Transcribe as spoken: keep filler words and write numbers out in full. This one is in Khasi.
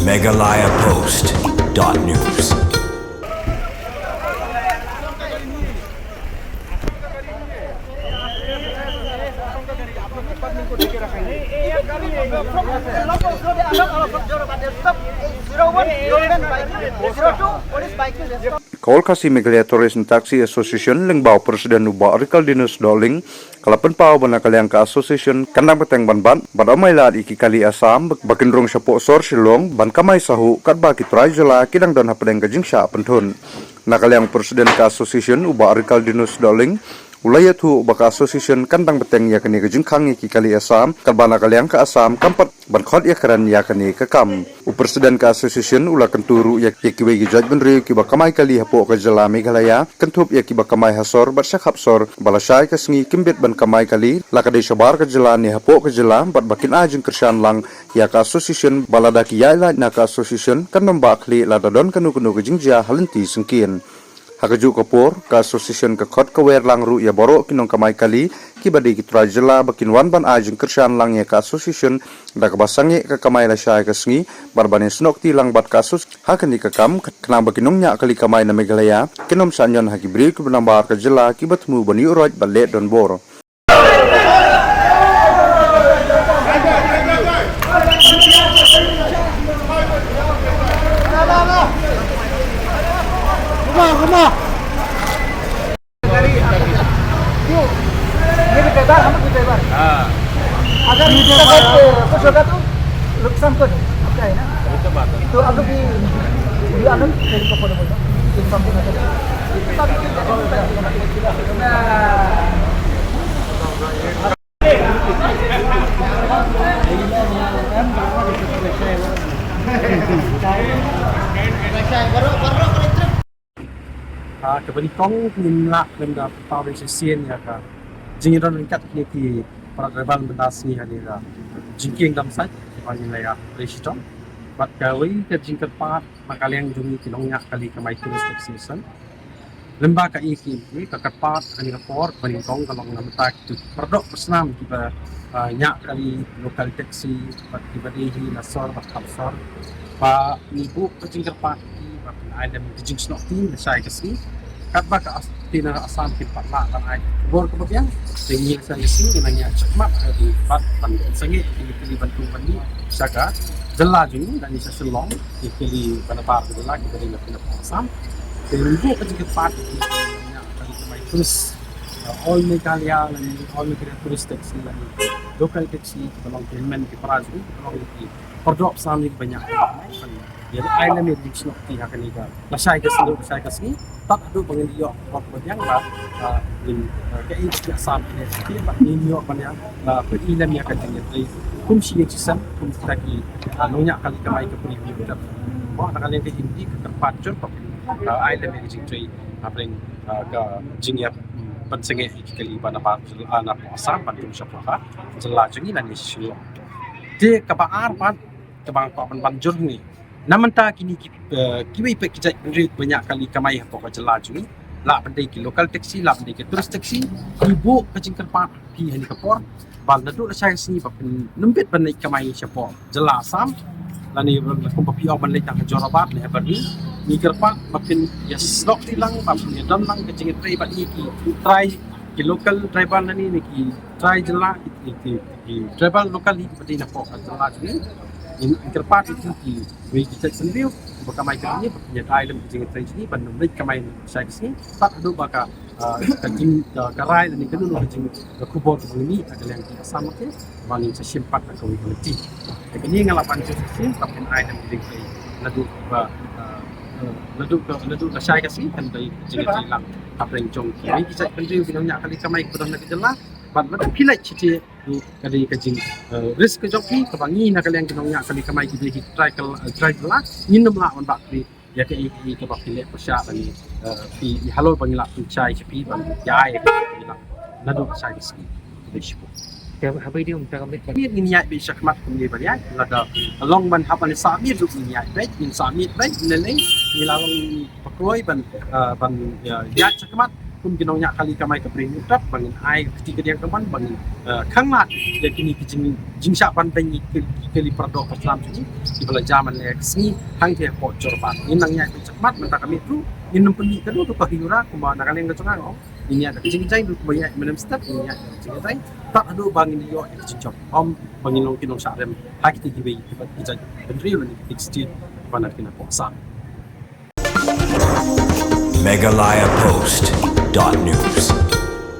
Meghalaya Post dot news. Ka All Khasi Meghalaya Tourist and Taxi Association lyngba u President u Bah Rikaldinus Dohling ka la pynpaw ba na ka liang ka association kan dang bteng ban bat bad ym ailad ïa ki kali Assam ba kin rung shapoh sor Shillong ban kamai sahuh katba ki trai jylla ki dang don hapdeng ka jingshah pynthut. Na ka liang u President ka association u Bah Rikaldinus Dohling u la ïathuh ba ka association kan dang bteng ïa kane ka jingkhang ïa ki kali Assam katba na ka liang ka Assam kam pat ban khot ïakren ïa kane ka kam. U President ka association u la kyntu ruh ïa kiwei ki jaitbynriew kiba kamai kali hapoh ka jylla Meghalaya, kynthup ïa kiba kamai ha sor bad shakhap sor ba lashai ka sngi kim bit ban kamai kali la ka dei shabar ka jylla ne hapoh ka jylla bad ba kin ai jingkyrshan lang ïa ka association ba lada ki ïaid lait na ka association kan ym bah khlieh lada don kano kano ka jingjia ha lynti syngkien. Ha kajuh ka por, ka association ka khot ka wer lang ruh ïa baroh ki nongkamai kali kiba dei ki trai jylla ba kin wan ban ai jingkyrshan lang ïa ka association da kaba sangeh ka kamai lashai ka sngi bad ban ïasnoh kti lang bad ka association ha kane ka kam khnang ba ki nongñiah kali kamai na Meghalaya kin ym shah ñion ha ki briew kiba nabar ka jylla kiba thmu ban ïuh roit bad leh donbor. ये भी ड्राइवर, हम भी ड्राइवर। हाँ। अगर कुछ होगा तो नुकसान तो है, आपका है ना? वही तो बात है। तो आप लोग भी, भी आनंद ट्रेन को फॉलो करो। नुकसान तो है। Kaba nyngkong ngin lah ban da pynpaw shisien ïa ka jingïadon ryngkat kine ki para driver mynta sngi ha kane ka jingkieng dam sait kaba ngin la ïa trei shitom. Bad kawei ka jingkyrpad na ka liang jong ngi ki nongñiah kali kamai tourist association. Lem bad ka E K M K ka kyrpad ha kane ka por kaba nyngkong ka long na bynta ki paradoh para snam kiba ñiah kali local taxi bad kiba dei hi na sor bad khap sor. Ba ngi buh ka jingkyrpad ïa ki ba phin ai lem ka jingsnoh kti lashai ka sngi. Katba ka Assam kin pat lah ban ai khubor kaba biang. Te ngi lashai ka sngi ngi nang ïa shakmat ha ki pat ban sangeh ki kali ban tung ban mih sha ka jylla jong ngi lane sha Shillong. Ki kali ba nabar ka jylla kiba dei na pdeng Assam. Te ngi buh ka jingkyrpad ïa ki ba ñiah kali kamai tourist All Meghalaya lane All Meghalaya Tourist Taxi lane local taxi kiba long ki hynmen ki para jong ngi kiba long ki paradoh para snam kiba ñiah kali kamai. Ïa ai lem ïa ka jingsnoh kti ha kane ka lashai ka sngi, lashai ka sngi. Tad haduh ba ngin ïoh khubor ba biang ba ngin, kaei ka Assam kane ka kti ba ngin ïoh ban ïa ba i lem ïa ka jingïatrei kum shi ïing shi sem kum kita ki nongñiah kali kamai ka preview ka. Mo na ka liang ka E K M K ka kyrpad jur ba ai lem ïa ka jingtrei hapdeng ka jingïapynsangeh ïa ki kali ba nabar na Assam ban tung shapoh ka jylla jong ngi lane sha Shillong. Te kaba ar pat kaba nga kwah ban ban jur hangne. Na mynta kine ki, eh, kiwei pat ki jaitbynriew kiba ñiah kali kamai hapoh ka jylla jong ngi. La ban dei ki local taxi, la ban dei ki tourist taxi, ngi buh ka jingkyrpad ïa phi ha kane ka por ba naduh lashai ka sngi ba phin nym bit ban leit kamai shapoh jylla Assam. Lane kumba phi ong ban leit tang ha Jorabat ne ha Byrni. Ngi kyrpad ba phin ïa snoh kti lang, ba phin ïa don lang ka jingïatrei bad ngi ki trai, ki local driver lane ki trai jylla, ki, ki, ki driver local hi kiba dei napoh ka jylla jong ngi. Ngi kyrpad ïa ki, kiwei ki jaitbynriew kiba kamai kali ba phin ïa ai lem ka jingïatrei jong ngi ban nym leit kamai lashai ka sngi. Tad haduh ba ka, ah, ka jing, ka, ka rai lane kano kano ka jing, ka khubor kaba ngi mih na ka liang ki Assam Rifle ba ngin sa shim pat da kawei ka lynti. Te kane nga la ban jur shisien ba phin ai lem ka jingïatrei naduh ba, ah, naduh ka, naduh lashai ka sngi kan dei ka jingïatrei lang hapdeng jong kiwei ki jaitbynriew ki nongñiah kali kamai kiba don na ka jylla. Bad lada phi leit shatei ruh ka dei ka jing, eh, risk ka jong phi, kaba ngi na ka liang ki nongñiah kali kamai ki dei ki trai, eh, trai jylla, ngin nym lah ban bah khlieh ïa kaei kaei kaba phi leh pyrshah lane, eh, phi ïa halor ba ngi lah pynshai sha phi ban ïa ai ïa ka jingïatrei lang naduh lashai ka sngi. Khublei shibun. Te haba ïadei mynta ka miet, miet ngin ïaid beit shakhmat kumne ban ïaid, lada long ban hap ban sah miet ruh ngin ïaid beit, ngin sah miet beit, ne lei ngi la long ba kloi ban, eh, ban, eh, ïaid shakhmat. kum ki nongñiah kali kamai ka Bri Hynñiewtrep ba ngin ai ka kti kadiang kamon ba ngin, eh, khanglad ïa kine ki jing, jingshah ban beiñ ïa ki, ki kali para doh para slam jong ngi kiba la jia man la ka sngi hangtei hapoh Jorabat. Ngin nang ïaid beit shakhmat mynta ka miet ruh ngin nym pynmih kano kano ka ri ura kumba na ka liang ka jong nga nga ong ngin ïaid da ka jingïaid ruh kumba ïaid mynne mynstep ngin ïaid da ka jingïaid tad haduh ba ngin ïoh ïa ka jingjop. Ym ba ngin long ki nongshah rem ha kiti kiwei kiba ki jaitbynriew lane ki state ba na kine hapoh Assam. Meghalaya Post dot news.